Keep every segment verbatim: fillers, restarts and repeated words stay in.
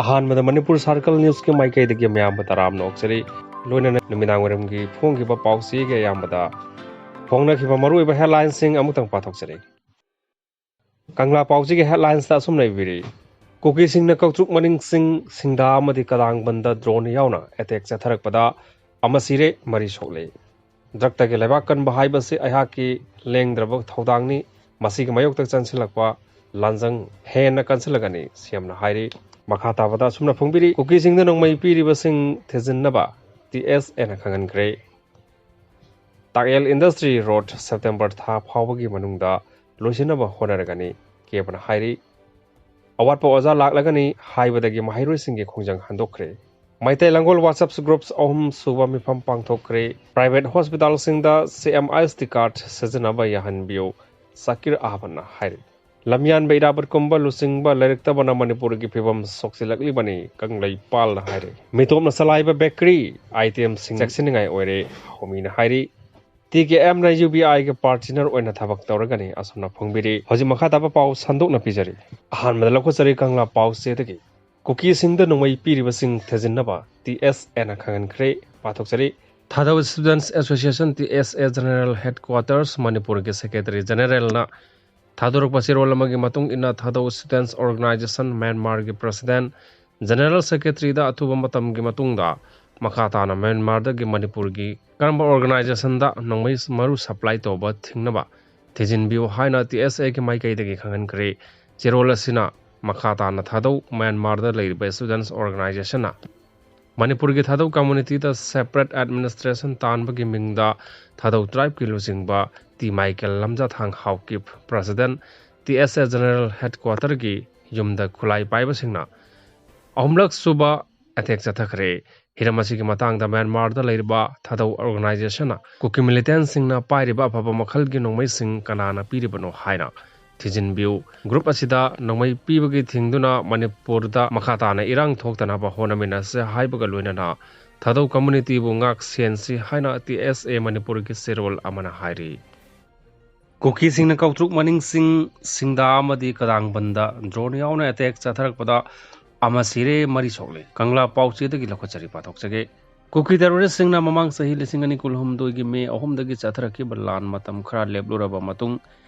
ꯑꯍꯥꯟꯕꯗ ꯃꯅꯤꯄꯨꯔ ꯁꯥꯔꯀꯜ ꯅ꯭ꯌꯨꯁꯀꯤ ꯃꯥꯏꯀꯩꯗꯒꯤ ꯃꯌꯥꯝꯕꯨ ꯇꯔꯥꯝꯅ ꯑꯣꯛꯆꯔꯤ꯫ ꯂꯣꯏꯅꯅ ꯅꯨꯃꯤꯗꯥꯡ ꯋꯥꯏꯔꯝꯒꯤ ꯐꯣꯡꯈꯤꯕ ꯄꯥꯎꯆꯦꯒꯤ ꯑꯌꯥꯝꯕꯗ ꯐꯣꯡꯅꯈꯤꯕ ꯃꯔꯨꯑꯣꯏꯕ ꯍꯦꯗꯂꯥꯏꯟꯁꯤꯡ ꯑꯃꯨꯛꯇꯪ ꯄꯥꯊꯣꯛꯆꯔꯤ꯫ ꯀꯪꯂꯥ ꯄꯥꯎꯆꯦꯒꯤ ꯍꯦꯗꯂꯥꯏꯟꯁꯇ ꯑꯁꯨꯝꯅ ꯏꯕꯤꯔꯤ: ꯀꯨꯀꯤꯁꯤꯡꯅ ꯀꯧꯇ꯭ꯔꯨꯛ ꯃꯅꯤꯡꯁꯤꯡ, ꯁꯤꯡꯗꯥ ꯑꯃꯗꯤ ꯀꯗꯥꯡꯕꯟꯗ ꯗ꯭ꯔꯣꯟ ꯌꯥꯎꯅ ꯑꯦꯇꯦꯛ ꯆꯠꯊꯔꯛꯄꯗ ꯑꯃ ꯁꯤꯔꯦ, ꯃꯔꯤ ꯁꯣꯛꯂꯦ꯫ ꯗ꯭ꯔꯒꯇꯒꯤ ꯂꯩꯕꯥꯛ ꯀꯟꯕ ꯍꯥꯏꯕꯁꯤ ꯑꯩꯍꯥꯛꯀꯤ ꯂꯦꯡꯗ꯭ꯔꯕ ꯊꯧꯗꯥꯡꯅꯤ꯫ ꯃꯁꯤꯒꯤ ꯃꯥꯌꯣꯛꯇ ꯆꯪꯁꯤꯜꯂꯛꯄ ꯂꯥꯟꯖꯪ ꯍꯦꯟꯅ ꯀꯟꯁꯤꯜꯂꯒꯅꯤ, ꯁꯤ ꯑꯦꯝꯅ ꯍꯥꯏꯔꯤ꯫ ꯃꯈꯥ ꯇꯥꯕꯗ ꯑꯁꯨꯝꯅ ꯐꯣꯡꯕꯤꯔꯤ: ꯀꯨꯀꯤꯁꯤꯡꯗ ꯅꯣꯡꯃꯩ ꯄꯤꯔꯤꯕꯁꯤꯡ ꯊꯤꯖꯤꯟꯅꯕ ꯇꯤ ꯑꯦꯁ ꯑꯦꯅ ꯈꯪꯍꯟꯈ꯭ꯔꯦ꯫ ꯇꯥꯛꯌꯦꯜ ꯏꯟꯗꯁꯇ꯭ꯔꯤ ꯔꯣꯗ ꯁꯦꯞꯇꯦꯝꯕꯔ ꯊꯥ ꯐꯥꯎꯕꯒꯤ ꯃꯅꯨꯡꯗ ꯂꯣꯏꯁꯤꯟꯅꯕ ꯍꯣꯠꯅꯔꯒꯅꯤ, ꯀꯦꯕꯅ ꯍꯥꯏꯔꯤ꯫ ꯑꯋꯥꯠꯄ ꯑꯣꯖꯥ ꯂꯥꯛꯂꯒꯅꯤ ꯍꯥꯏꯕꯗꯒꯤ ꯃꯍꯩꯔꯣꯏꯁꯤꯡꯒꯤ ꯈꯣꯡꯖꯪ ꯍꯟꯗꯣꯛꯈ꯭ꯔꯦ꯫ ꯃꯩꯇꯩ ꯂꯥꯡꯒꯣꯜ WhatsApp groups ꯑꯍꯨꯝ ꯁꯨꯕ ꯃꯤꯐꯝ ꯄꯥꯡꯊꯣꯛꯈ꯭ꯔꯦ꯫ ꯄ꯭ꯔꯥꯏꯚꯦꯠ ꯍꯣꯁꯄꯤꯇꯥꯜꯁꯤꯡꯗ ꯁꯤ ꯑꯦꯝ ꯑꯥꯏ ꯑꯦꯁ ꯇꯤ ꯀꯥꯔꯗ ꯁꯤꯖꯤꯟꯅꯕ ꯌꯥꯍꯟꯕꯤꯌꯨ, ꯁꯀꯤꯔ ꯑꯍꯃꯗꯅ ꯍꯥꯏꯔꯤ꯫ ꯂꯝꯌꯥꯟꯕ ꯏꯔꯥꯕꯠꯀꯨꯝꯕ ꯂꯨꯆꯤꯡꯕ ꯂꯩꯔꯛꯇꯕꯅ ꯃꯅꯤꯄꯨꯔꯒꯤ ꯐꯤꯕꯝ ꯁꯣꯛꯆꯤꯜꯂꯛꯂꯤꯕꯅꯤ, ꯀꯪꯂꯩꯄꯥꯜꯅ ꯍꯥꯏꯔꯤ꯫ ꯃꯤꯇꯣꯞꯅ ꯆꯂꯥꯏꯕ ꯕꯦꯀꯔꯤ ꯑꯥꯏꯇꯦꯝꯁꯤꯡ ꯆꯦꯛꯁꯤꯟꯅꯤꯡꯉꯥꯏ ꯑꯣꯏꯔꯦ, ꯍꯣꯃꯤꯅ ꯍꯥꯏꯔꯤ꯫ ꯇꯤ ꯀꯦ ꯑꯦꯝꯅ ꯌꯨ ꯕꯤ ꯑꯥꯏꯒꯤ ꯄꯥꯔꯇꯤꯅꯔ ꯑꯣꯏꯅ ꯊꯕꯛ ꯇꯧꯔꯒꯅꯤ, ꯑꯁꯨꯝꯅ ꯐꯣꯡꯕꯤꯔꯤ꯫ ꯍꯧꯖꯤꯛ ꯃꯈꯥ ꯇꯥꯕ ꯄꯥꯎ ꯁꯟꯗꯣꯛꯅ ꯄꯤꯖꯔꯤ꯫ ꯑꯍꯥꯟꯕꯗ ꯂꯧꯈꯠꯆꯔꯤ ꯀꯪꯂꯥ ꯄꯥꯎꯆꯦꯗꯒꯤ꯫ ꯀꯨꯀꯤꯁꯤꯡꯗ ꯅꯣꯡꯃꯩ ꯄꯤꯔꯤꯕꯁꯤꯡ ꯊꯤꯖꯤꯟꯅꯕ ꯇꯤ ꯑꯦꯁ ꯑꯦꯅ ꯈꯪꯍꯟꯈ꯭ꯔꯦ, ꯄꯥꯊꯣꯛꯆꯔꯤ꯫ ꯊꯥꯗꯧ ꯁ꯭ꯇꯨꯗꯦꯟꯠꯁ ꯑꯦꯁꯣꯁꯤꯌꯦꯁꯟ, ꯇꯤ ꯑꯦꯁ ꯑꯦ, ꯖꯦꯅꯔꯦꯜ ꯍꯦꯗꯀ꯭ꯋꯥꯇꯔꯁ ꯃꯅꯤꯄꯨꯔꯒꯤ ꯁꯦꯀ꯭ꯔꯦꯇꯔꯤ ꯖꯦꯅꯔꯦꯜꯅ ꯊꯥꯗꯣꯔꯛꯄ ꯆꯦꯔꯣꯜ ꯑꯃꯒꯤ ꯃꯇꯨꯡ ꯏꯟꯅ, ꯊꯥꯗꯧ ꯁ꯭ꯇꯨꯗꯦꯟꯠꯁ ꯑꯣꯔꯒꯅꯥꯏꯖꯦꯁꯟ ꯃ꯭ꯌꯥꯟꯃꯥꯔꯒꯤ ꯄ꯭ꯔꯁꯤꯗꯦꯟꯠ ꯖꯦꯅꯔꯦꯜ ꯁꯦꯀ꯭ꯔꯦꯇꯔꯤꯗ ꯑꯊꯨꯕ ꯃꯇꯝꯒꯤ ꯃꯇꯨꯡꯗ ꯃꯈꯥ ꯇꯥꯅ ꯃ꯭ꯌꯥꯟꯃꯥꯔꯗꯒꯤ ꯃꯅꯤꯄꯨꯔꯒꯤ ꯀꯔꯝꯕ ꯑꯣꯔꯒꯅꯥꯏꯖꯦꯁꯟꯗ ꯅꯣꯡꯃꯩ ꯃꯔꯨ ꯁꯄ꯭ꯂꯥꯏ ꯇꯧꯕ ꯊꯤꯡꯅꯕ ꯊꯤꯖꯤꯟꯕꯤꯌꯨ ꯍꯥꯏꯅ ꯇꯤ ꯑꯦꯁ ꯑꯦꯒꯤ ꯃꯥꯏꯀꯩꯗꯒꯤ ꯈꯪꯍꯟꯈ꯭ꯔꯦ꯫ ꯆꯦꯔꯣꯜ ꯑꯁꯤꯅ ꯃꯈꯥ ꯇꯥꯅ ꯊꯥꯗꯧ ꯃ꯭ꯌꯥꯟꯃꯥꯔꯗ ꯂꯩꯔꯤꯕ ꯁ꯭ꯇꯨꯗꯦꯟꯠꯁ ꯑꯣꯔꯒꯅꯥꯏꯖꯦꯁꯟꯅ ꯃꯅꯤꯄꯨꯔꯒꯤ ꯊꯥꯗꯧ ꯀꯝꯃꯨꯅꯤꯇꯤꯗ ꯁꯦꯄꯔꯦꯠ ꯑꯦꯗꯃꯤꯅꯤꯁꯇ꯭ꯔꯦꯁꯟ ꯇꯥꯟꯕꯒꯤ ꯃꯤꯡꯗ ꯊꯥꯗꯧ ꯇ꯭ꯔꯥꯏꯕꯀꯤ ꯂꯨꯆꯤꯡꯕ T Michael ꯂꯝꯖꯥꯊꯥꯡ Haokip, president, T ꯑꯦꯁ ꯑꯦ ꯖꯦꯅꯔꯦꯜ ꯍꯦꯗꯀ꯭ꯋꯥꯇꯔꯒꯤ ꯌꯨꯝꯗ ꯈꯨꯠꯂꯥꯏ ꯄꯥꯏꯕꯁꯤꯡꯅ ꯑꯍꯨꯝꯂꯛ ꯁꯨꯕ ꯑꯦꯇꯦꯛ ꯆꯠꯊꯈ꯭ꯔꯦ꯫ ꯍꯤꯔꯝ ꯑꯁꯤꯒꯤ ꯃꯇꯥꯡꯗ ꯃ꯭ꯌꯥꯟꯃꯥꯔꯗ ꯂꯩꯔꯤꯕ ꯊꯥꯗꯧ ꯑꯣꯔꯒꯅꯥꯏꯖꯦꯁꯟꯅ ꯀꯨꯀꯤ ꯃꯤꯂꯤꯇꯦꯟꯠꯁꯤꯡꯅ ꯄꯥꯏꯔꯤꯕ ꯑꯐꯕ ꯃꯈꯜꯒꯤ ꯅꯣꯡꯃꯩꯁꯤꯡ ꯀꯅꯥꯅ ꯄꯤꯔꯤꯕꯅꯣ ꯍꯥꯏꯅ ꯊꯤꯖꯤꯟꯕꯤꯌꯨ꯫ ꯒ꯭ꯔꯨꯞ ꯑꯁꯤꯗ ꯅꯣꯡꯃꯩ ꯄꯤꯕꯒꯤ ꯊꯤꯡꯗꯨꯅ ꯃꯅꯤꯄꯨꯔꯗ ꯃꯈꯥ ꯇꯥꯅ ꯏꯔꯥꯡ ꯊꯣꯛꯇꯅꯕ ꯍꯣꯠꯅꯃꯤꯟꯅꯁꯦ ꯍꯥꯏꯕꯒ ꯂꯣꯏꯅꯅ ꯊꯥꯗꯧ ꯀꯝꯃꯨꯅꯤꯇꯤꯕꯨ ꯉꯥꯛ ꯁꯦꯟꯁꯤ ꯍꯥꯏꯅ ꯇꯤ ꯑꯦꯁ ꯑꯦ ꯃꯅꯤꯄꯨꯔꯒꯤ ꯆꯦꯔꯣꯜ ꯑꯃꯅ ꯍꯥꯏꯔꯤ꯫ ꯀꯨꯀꯤꯁꯤꯡꯅ ꯀꯧꯇ꯭ꯔꯨꯛ ꯃꯅꯤꯡꯁꯤꯡ, ꯁꯤꯡꯗꯥ ꯑꯃꯗꯤ ꯀꯗꯥꯡꯕꯟꯗ ꯗ꯭ꯔꯣꯟ ꯌꯥꯎꯅ ꯑꯦꯇꯦꯛ ꯆꯠꯊꯔꯛꯄꯗ ꯑꯃ ꯁꯤꯔꯦ, ꯃꯔꯤ ꯁꯣꯛꯂꯦ꯫ ꯀꯪꯂꯥ ꯄꯥꯎꯆꯦꯗꯒꯤ ꯂꯧꯈꯠꯆꯔꯤ, ꯄꯥꯊꯣꯛꯆꯒꯦ꯫ ꯀꯨꯀꯤ ꯇꯦꯔꯣꯔꯤꯁꯁꯤꯡꯅ ꯃꯃꯥꯡ ꯆꯍꯤ ꯂꯤꯁꯤꯡ ꯑꯅꯤ ꯀꯨꯟꯍꯨꯝꯗꯣꯏꯒꯤ ꯃꯦ ꯑꯍꯨꯝꯗꯒꯤ ꯆꯠꯊꯔꯛꯈꯤꯕ ꯂꯥꯟ ꯃꯇꯝ ꯈꯔ ꯂꯦꯞꯂꯨꯔꯕ ꯃꯇꯨꯡ,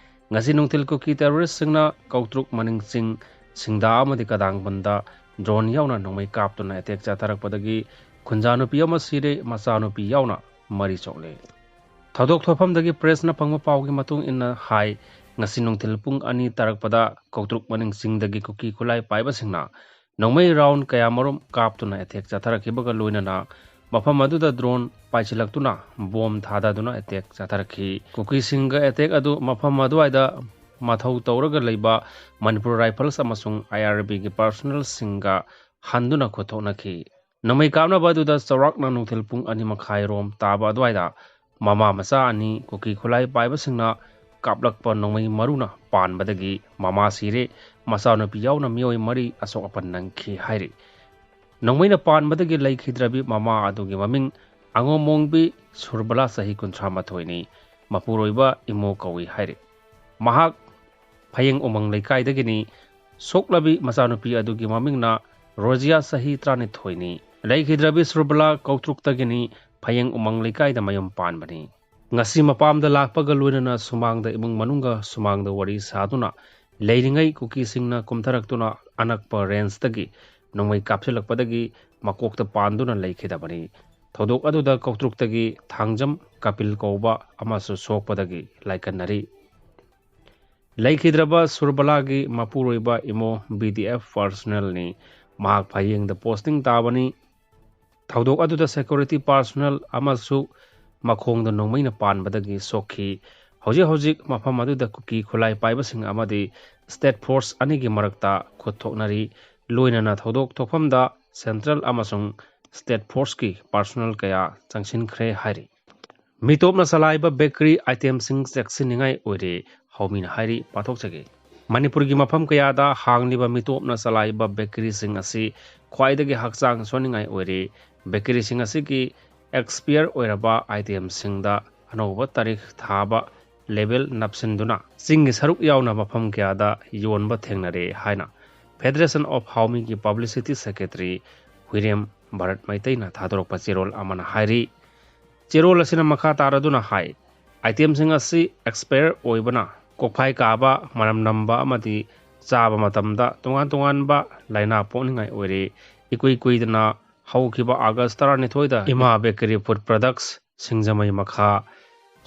ꯉꯁꯤ ꯅꯨꯡꯊꯤꯜ ꯀꯨꯀꯤ ꯇꯦꯔꯣꯔꯤꯁꯁꯤꯡꯅ ꯀꯧꯇ꯭ꯔꯨꯛ ꯃꯅꯤꯡ ꯆꯤꯡ, ꯁꯤꯡꯗꯥ ꯑꯃꯗꯤ ꯀꯗꯥꯡꯕꯟꯗ ꯗ꯭ꯔꯣꯟ ꯌꯥꯎꯅ ꯅꯣꯡꯃꯩ ꯀꯥꯞꯇꯨꯅ ꯑꯦꯇꯦꯛ ꯆꯠꯊꯔꯛꯄꯗꯒꯤ ꯈꯨꯟꯖꯥ ꯅꯨꯄꯤ ꯑꯃ ꯁꯤꯔꯦ, ꯃꯆꯥꯅꯨꯄꯤ ꯌꯥꯎꯅ ꯃꯔꯤ ꯁꯣꯛꯂꯦ꯫ ꯊꯧꯗꯣꯛ ꯊꯣꯛꯐꯝꯗꯒꯤ ꯄ꯭ꯔꯦꯁꯅ ꯐꯪꯕ ꯄꯥꯎꯒꯤ ꯃꯇꯨꯡ ꯏꯟꯅ ꯍꯥꯏ, ꯉꯁꯤ ꯅꯨꯡꯊꯤꯜ ꯄꯨꯡ ꯑꯅꯤ ꯇꯥꯔꯛꯄꯗ ꯀꯧꯇ꯭ꯔꯨꯛ ꯃꯅꯤꯡ ꯆꯤꯡꯗꯒꯤ ꯀꯨꯀꯤ ꯈꯨꯠꯂꯥꯏ ꯄꯥꯏꯕꯁꯤꯡꯅ ꯅꯣꯡꯃꯩ ꯔꯥꯎꯟ ꯀꯌꯥꯃꯔꯨꯝ ꯀꯥꯞꯇꯨꯅ ꯑꯦꯇꯦꯛ ꯆꯠꯊꯔꯛꯈꯤꯕꯒ ꯂꯣꯏꯅꯅ ꯃꯐꯝ ꯑꯗꯨꯗ ꯗ꯭ꯔꯣꯟ ꯄꯥꯏꯁꯤꯜꯂꯛꯇꯨꯅ ꯕꯣꯝ ꯊꯥꯗꯗꯨꯅ ꯑꯦꯇꯦꯛ ꯆꯠꯊꯔꯛꯈꯤ꯫ ꯀꯨꯀꯤꯁꯤꯡꯒ ꯑꯦꯇꯦꯛ ꯑꯗꯨ ꯃꯐꯝ ꯑꯗꯨꯋꯥꯏꯗ ꯃꯊꯧ ꯇꯧꯔꯒ ꯂꯩꯕ ꯃꯅꯤꯄꯨꯔ ꯔꯥꯏꯐꯜꯁ ꯑꯃꯁꯨꯡ ꯑꯥꯏ ꯑꯥꯔ ꯕꯤꯒꯤ ꯄꯥꯔꯁꯣꯅꯦꯜꯁꯤꯡꯒ ꯍꯟꯗꯨꯅ ꯈꯨꯠꯊꯣꯛꯅꯈꯤ꯫ ꯅꯣꯡꯃꯩ ꯀꯥꯞꯅꯕ ꯑꯗꯨꯗ ꯆꯥꯎꯔꯥꯛꯅ ꯅꯨꯡꯊꯤꯜ ꯄꯨꯡ ꯑꯅꯤ ꯃꯈꯥꯏ ꯔꯣꯝ ꯇꯥꯕ ꯑꯗꯨꯋꯥꯏꯗ ꯃꯃꯥ ꯃꯆꯥ ꯑꯅꯤ ꯀꯨꯀꯤ ꯈꯨꯠꯂꯥꯏ ꯄꯥꯏꯕꯁꯤꯡꯅ ꯀꯥꯞꯂꯛꯄ ꯅꯣꯡꯃꯩ ꯃꯔꯨꯅ ꯄꯥꯟꯕꯗꯒꯤ ꯃꯃꯥ ꯁꯤꯔꯦ, ꯃꯆꯥꯅꯨꯄꯤ ꯌꯥꯎꯅ ꯃꯤꯑꯣꯏ ꯃꯔꯤ ꯑꯁꯣꯛ ꯑꯄꯟ ꯅꯪꯈꯤ ꯍꯥꯏꯔꯤ꯫ ꯅꯣꯡꯃꯩꯅ ꯄꯥꯟꯕꯗꯒꯤ ꯂꯩꯈꯤꯗ꯭ꯔꯕꯤ ꯃꯃꯥ ꯑꯗꯨꯒꯤ ꯃꯃꯤꯡ ꯑꯉꯣꯝꯃꯣꯡꯕꯤ ꯁꯨꯔꯕꯂꯥ, ꯆꯍꯤ ꯀꯨꯟꯊ꯭ꯔꯥ ꯃꯥꯊꯣꯏꯅꯤ, ꯃꯄꯨꯔꯣꯏꯕ ꯏꯃꯣ ꯀꯧꯏ ꯍꯥꯏꯔꯤ꯫ ꯃꯍꯥꯛ ꯐꯌꯦꯡ ꯎꯃꯪ ꯂꯩꯀꯥꯏꯗꯒꯤꯅꯤ꯫ ꯁꯣꯛꯂꯕꯤ ꯃꯆꯥꯅꯨꯄꯤ ꯑꯗꯨꯒꯤ ꯃꯃꯤꯡꯅ ꯔꯣꯖꯤꯌꯥ, ꯆꯍꯤ ꯇꯔꯥꯅꯤꯊꯣꯏꯅꯤ꯫ ꯂꯩꯈꯤꯗ꯭ꯔꯕꯤ ꯁꯨꯔꯕꯂꯥ ꯀꯧꯇ꯭ꯔꯨꯛꯇꯒꯤꯅꯤ, ꯐꯌꯦꯡ ꯎꯃꯪ ꯂꯩꯀꯥꯏꯗ ꯃꯌꯨꯝ ꯄꯥꯟꯕꯅꯤ꯫ ꯉꯁꯤ ꯃꯄꯥꯝꯗ ꯂꯥꯛꯄꯒ ꯂꯣꯏꯅꯅ ꯁꯨꯃꯥꯡꯗ ꯏꯃꯨꯡ ꯃꯅꯨꯡꯒ ꯁꯨꯃꯥꯡꯗ ꯋꯥꯔꯤ ꯁꯥꯗꯨꯅ ꯂꯩꯔꯤꯉꯩ ꯀꯨꯀꯤꯁꯤꯡꯅ ꯀꯨꯝꯊꯔꯛꯇꯨꯅ ꯑꯅꯛꯄ ꯔꯦꯟꯖꯇꯒꯤ ꯅꯣꯡꯃꯩ ꯀꯥꯞꯁꯤꯜꯂꯛꯄꯗꯒꯤ ꯃꯀꯣꯛꯇ ꯄꯥꯟꯗꯨꯅ ꯂꯩꯈꯤꯗꯕꯅꯤ꯫ ꯊꯧꯗꯣꯛ ꯑꯗꯨꯗ ꯀꯧꯇ꯭ꯔꯨꯛꯇꯒꯤ ꯊꯥꯡꯖꯝ ꯀꯄꯤꯜ ꯀꯧꯕ ꯑꯃꯁꯨ ꯁꯣꯛꯄꯗꯒꯤ ꯂꯥꯏꯀꯠꯅꯔꯤ꯫ ꯂꯩꯈꯤꯗ꯭ꯔꯕ ꯁꯨꯔꯕꯂꯥꯒꯤ ꯃꯄꯨꯔꯣꯏꯕ ꯏꯃꯣ ꯕꯤ ꯗꯤ ꯑꯦꯐ ꯄꯥꯔꯁꯣꯅꯦꯜꯅꯤ꯫ ꯃꯍꯥꯛ ꯐꯌꯦꯡꯗ ꯄꯣꯁꯇꯤꯡ ꯇꯥꯕꯅꯤ꯫ ꯊꯧꯗꯣꯛ ꯑꯗꯨꯗ ꯁꯦꯀ꯭ꯌꯨꯔꯤꯇꯤ ꯄꯥꯔꯁꯣꯅꯦꯜ ꯑꯃꯁꯨ ꯃꯈꯣꯡꯗ ꯅꯣꯡꯃꯩꯅ ꯄꯥꯟꯕꯗꯒꯤ ꯁꯣꯛꯈꯤ꯫ ꯍꯧꯖꯤꯛ ꯍꯧꯖꯤꯛ ꯃꯐꯝ ꯑꯗꯨꯗ ꯀꯨꯀꯤ ꯈꯨꯠꯂꯥꯏ ꯄꯥꯏꯕꯁꯤꯡ ꯑꯃꯗꯤ ꯁ꯭ꯇꯦꯠ ꯐꯣꯔꯁ ꯑꯅꯤꯒꯤ ꯃꯔꯛꯇ ꯈꯨꯠ ꯊꯣꯛꯅꯔꯤ꯫ ꯂꯣꯏꯅꯅ ꯊꯧꯗꯣꯛ ꯊꯣꯛꯐꯝꯗ ꯁꯦꯟꯇ꯭ꯔꯦꯜ ꯑꯃꯁꯨꯡ ꯁ꯭ꯇꯦꯠ ꯐꯣꯔꯁꯀꯤ ꯄꯥꯔꯁꯣꯅꯦꯜ ꯀꯌꯥ ꯆꯪꯁꯤꯟꯈ꯭ꯔꯦ ꯍꯥꯏꯔꯤ꯫ ꯃꯤꯇꯣꯞꯅ ꯆꯂꯥꯏꯕ ꯕꯦꯀꯔꯤ ꯑꯥꯏꯇꯦꯝꯁꯤꯡ ꯆꯦꯛꯁꯤꯟꯅꯤꯡꯉꯥꯏ ꯑꯣꯏꯔꯦ, ꯍꯧꯃꯤꯅ ꯍꯥꯏꯔꯤ, ꯄꯥꯊꯣꯛꯆꯒꯦ꯫ ꯃꯅꯤꯄꯨꯔꯒꯤ ꯃꯐꯝ ꯀꯌꯥꯗ ꯍꯥꯡꯂꯤꯕ ꯃꯤꯇꯣꯞꯅ ꯆꯂꯥꯏꯕ ꯕꯦꯀꯔꯤꯁꯤꯡ ꯑꯁꯤ ꯈ꯭ꯋꯥꯏꯗꯒꯤ ꯍꯛꯆꯥꯡ ꯁꯣꯛꯅꯤꯡꯉꯥꯏ ꯑꯣꯏꯔꯦ꯫ ꯕꯦꯀꯔꯤꯁꯤꯡ ꯑꯁꯤꯒꯤ ꯑꯦꯛꯁꯄꯤꯌꯔ ꯑꯣꯏꯔꯕ ꯑꯥꯏꯇꯦꯝꯁꯤꯡꯗ ꯑꯅꯧꯕ ꯇꯥꯔꯤꯛ ꯊꯥꯕ ꯂꯦꯕꯦꯜ ꯅꯞꯁꯤꯟꯗꯨꯅ ꯆꯤꯡꯒꯤ ꯁꯔꯨꯛ ꯌꯥꯎꯅ ꯃꯐꯝ ꯀꯌꯥꯗ ꯌꯣꯟꯕ ꯊꯦꯡꯅꯔꯦ ꯍꯥꯏꯅ Federation of Haomi ꯒꯤ Publicity Secretary ꯍꯨꯏꯔꯦꯝ ꯚꯥꯔꯠ ꯃꯩꯇꯩꯅ ꯊꯥꯗꯣꯔꯛꯄ ꯆꯦꯔꯣꯜ ꯑꯃꯅ ꯍꯥꯏꯔꯤ꯫ ꯆꯦꯔꯣꯜ ꯑꯁꯤꯅ ꯃꯈꯥ ꯇꯥꯔꯗꯨꯅ ꯍꯥꯏ, item ꯁꯤꯡ ꯑꯁꯤ expire ꯑꯣꯏꯕꯅ ꯀꯣꯛꯐꯥꯏ ꯀꯥꯕ, ꯃꯅꯝ ꯅꯝꯕ ꯑꯃꯗꯤ ꯆꯥꯕ ꯃꯇꯝꯗ ꯇꯣꯉꯥꯟ ꯇꯣꯉꯥꯟꯕ ꯂꯥꯏꯅꯥ ꯄꯣꯛꯅꯤꯡꯉꯥꯏ ꯑꯣꯏꯔꯦ꯫ ꯏꯀꯨꯏ ꯀꯨꯏꯗꯅ ꯍꯧꯈꯤꯕ August ꯇꯔꯥꯅꯤꯊꯣꯏꯗ ꯏꯃꯥ Bakery Food Products, ꯁꯤꯡꯖꯃꯩ ꯃꯈꯥ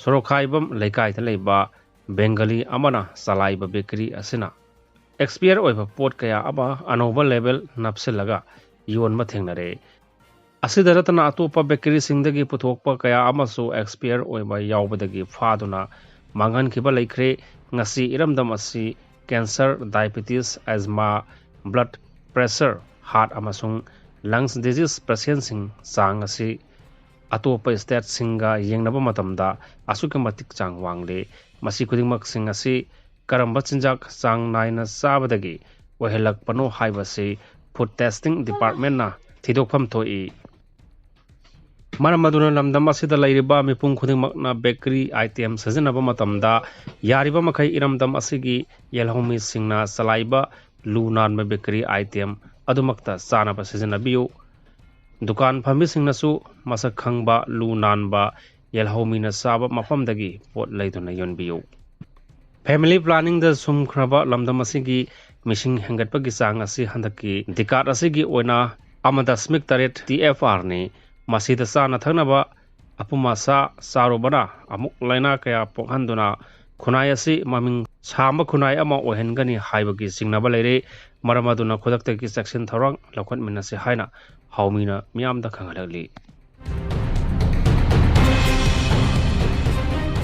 ꯁꯣꯔꯣꯛꯈꯥꯏꯕꯝ ꯂꯩꯀꯥꯏꯗ ꯂꯩꯕ Bengali ꯑꯃꯅ ꯆꯂꯥꯏꯕ bakery ꯑꯁꯤꯅ expire ꯑꯣꯏꯕ ꯄꯣꯠ ꯀꯌꯥ ꯑꯃ ꯑꯅꯧꯕ label ꯅꯞꯁꯤꯜꯂꯒ ꯌꯣꯟꯕ ꯊꯦꯡꯅꯔꯦ꯫ ꯑꯁꯤꯗ ꯅꯠꯇꯅ ꯑꯇꯣꯞꯄ bakery ꯁꯤꯡꯗꯒꯤ ꯄꯨꯊꯣꯛꯄ ꯀꯌꯥ ꯑꯃꯁꯨ expire ꯑꯣꯏꯕ ꯌꯥꯎꯕꯗꯒꯤ ꯐꯥꯗꯨꯅ ꯃꯥꯡꯍꯟꯈꯤꯕ ꯂꯩꯈ꯭ꯔꯦ꯫ ꯉꯁꯤ ꯏꯔꯝꯗꯝ ꯑꯁꯤ cancer, diabetes, asthma, blood pressure, heart ꯑꯃꯁꯨꯡ lungs disease patient ꯁꯤꯡ ꯆꯥꯡ ꯑꯁꯤ ꯑꯇꯣꯞꯄ state ꯁꯤꯡꯒ ꯌꯦꯡꯅꯕ ꯃꯇꯝꯗ ꯑꯁꯨꯛꯀꯤ ꯃꯇꯤꯛ ꯆꯥꯡ ꯋꯥꯡꯂꯤ꯫ ꯃꯁꯤ ꯈꯨꯗꯤꯡꯃꯛꯁꯤꯡ ꯑꯁꯤ ꯀꯔꯝꯕ ꯆꯤꯟꯖꯥꯛ ꯆꯥꯡ ꯅꯥꯏꯅ ꯆꯥꯕꯗꯒꯤ ꯑꯣꯏꯍꯜꯂꯛꯄꯅꯣ ꯍꯥꯏꯕꯁꯤ Food Testing Department ꯅ ꯊꯤꯗꯣꯛꯐꯝ ꯊꯣꯛꯏ꯫ ꯃꯔꯝ ꯑꯗꯨꯅ ꯂꯝꯗꯝ ꯑꯁꯤꯗ ꯂꯩꯔꯤꯕ ꯃꯤꯄꯨꯝ ꯈꯨꯗꯤꯡꯃꯛꯅ bakery item ꯁꯤꯖꯤꯟꯅꯕ ꯃꯇꯝꯗ ꯌꯥꯔꯤꯕ ꯃꯈꯩ ꯏꯔꯝꯗꯝ ꯑꯁꯤꯒꯤ ꯌꯦꯜꯍꯧꯃꯤꯁꯤꯡꯅ ꯆꯂꯥꯏꯕ ꯂꯨ ꯅꯥꯟꯕ bakery item ꯑꯗꯨꯃꯛꯇ ꯆꯥꯅꯕ ꯁꯤꯖꯤꯟꯅꯕꯤꯌꯨ꯫ ꯗꯨꯀꯥꯟ ꯐꯝꯕꯤꯁꯤꯡꯅꯁꯨ ꯃꯁꯛ ꯈꯪꯕ, ꯂꯨ ꯅꯥꯟꯕ, ꯌꯦꯜꯍꯧꯃꯤꯅ ꯆꯥꯕ ꯃꯐꯝꯗꯒꯤ ꯄꯣꯠ ꯂꯩꯗꯨꯅ ꯌꯣꯟꯕꯤꯌꯨ꯫ Family planning ꯗ ꯁꯨꯝꯈ꯭ꯔꯕ ꯂꯝꯗꯝ ꯑꯁꯤꯒꯤ ꯃꯤꯁꯤꯡ ꯍꯦꯟꯒꯠꯄꯒꯤ ꯆꯥꯡ ꯑꯁꯤ ꯍꯟꯗꯛꯀꯤ decade ꯑꯁꯤꯒꯤ ꯑꯣꯏꯅ ꯑꯃ ꯗꯁꯃꯤꯛ ꯇꯔꯦꯠ T F R ꯅꯤ꯫ ꯃꯁꯤꯗ ꯆꯥꯅ ꯊꯛꯅꯕ ꯑꯄꯨꯝ ꯑꯁꯥ ꯆꯥꯔꯨꯕꯅ ꯑꯃꯨꯛ ꯂꯥꯏꯅꯥ ꯀꯌꯥ ꯄꯣꯛꯍꯟꯗꯨꯅ ꯈꯨꯟꯅꯥꯏ ꯑꯁꯤ ꯃꯃꯤꯡ ꯁꯥꯝꯕ ꯈꯨꯟꯅꯥꯏ ꯑꯃ ꯑꯣꯏꯍꯟꯒꯅꯤ ꯍꯥꯏꯕꯒꯤ ꯆꯤꯡꯅꯕ ꯂꯩꯔꯦ꯫ ꯃꯔꯝ ꯑꯗꯨꯅ ꯈꯨꯗꯛꯇꯒꯤ ꯆꯦꯛꯁꯤꯟ ꯊꯧꯔꯥꯡ ꯂꯧꯈꯠꯃꯤꯟꯅꯁꯤ ꯍꯥꯏꯅ ꯍꯥꯎꯃꯤꯅ ꯃꯤꯌꯥꯝꯗ ꯈꯪꯍꯜꯂꯛꯂꯤ꯫